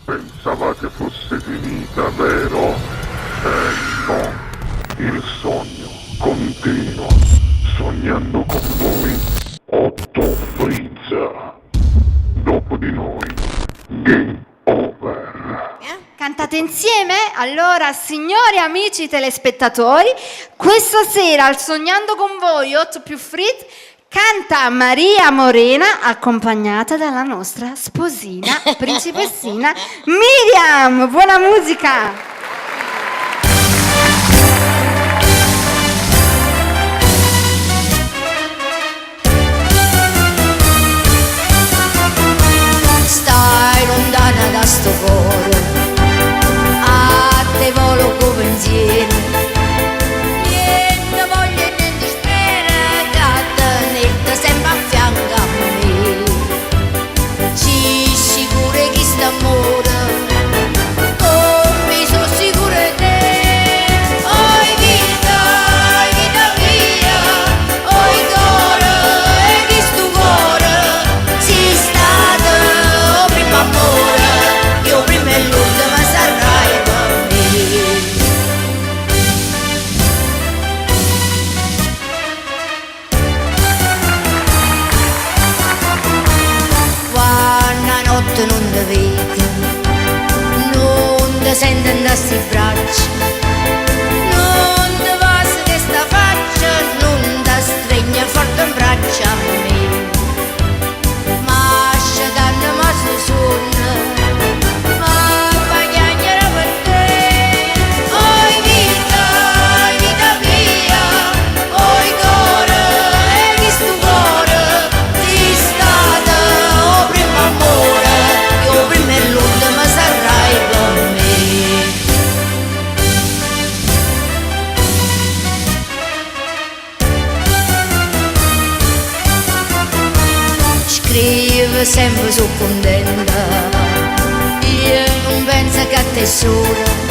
Pensavate fosse finita, vero? Eh no, il sogno continua, sognando con voi Otto Freeze. Dopo di noi, Game Over. Cantate insieme? Allora, signori amici telespettatori, questa sera al Sognando con voi 8 più Fritz canta Maria Morena accompagnata dalla nostra sposina, principessina Miriam. Buona musica! Stai lontana da sto cuore, a te volo co pensiero. Niente voglio e niente spera, che tenerte sempre a fianco a me. Ci sicuro che sta amore, come sono sicuro di te. Oi vita, oi vita mia, oi cuore, e chi sto cuore, sei stato il primo amore, io prima e l'ultima sarai per me. Quando la notte non ti vedo, non ti sento in queste braccia, non ti bacio questa faccia, non ti stringo forte in braccio a me. Ma danno ma sto sonno, ma fa chiacchiera per te. Oi vita, oi vita mia, oi cuore, e chi sto cuore, sei stata il primo amore, io prima e l'ultima sarai per me. Scrivo sempre sono contenta, io non penso che a te sola.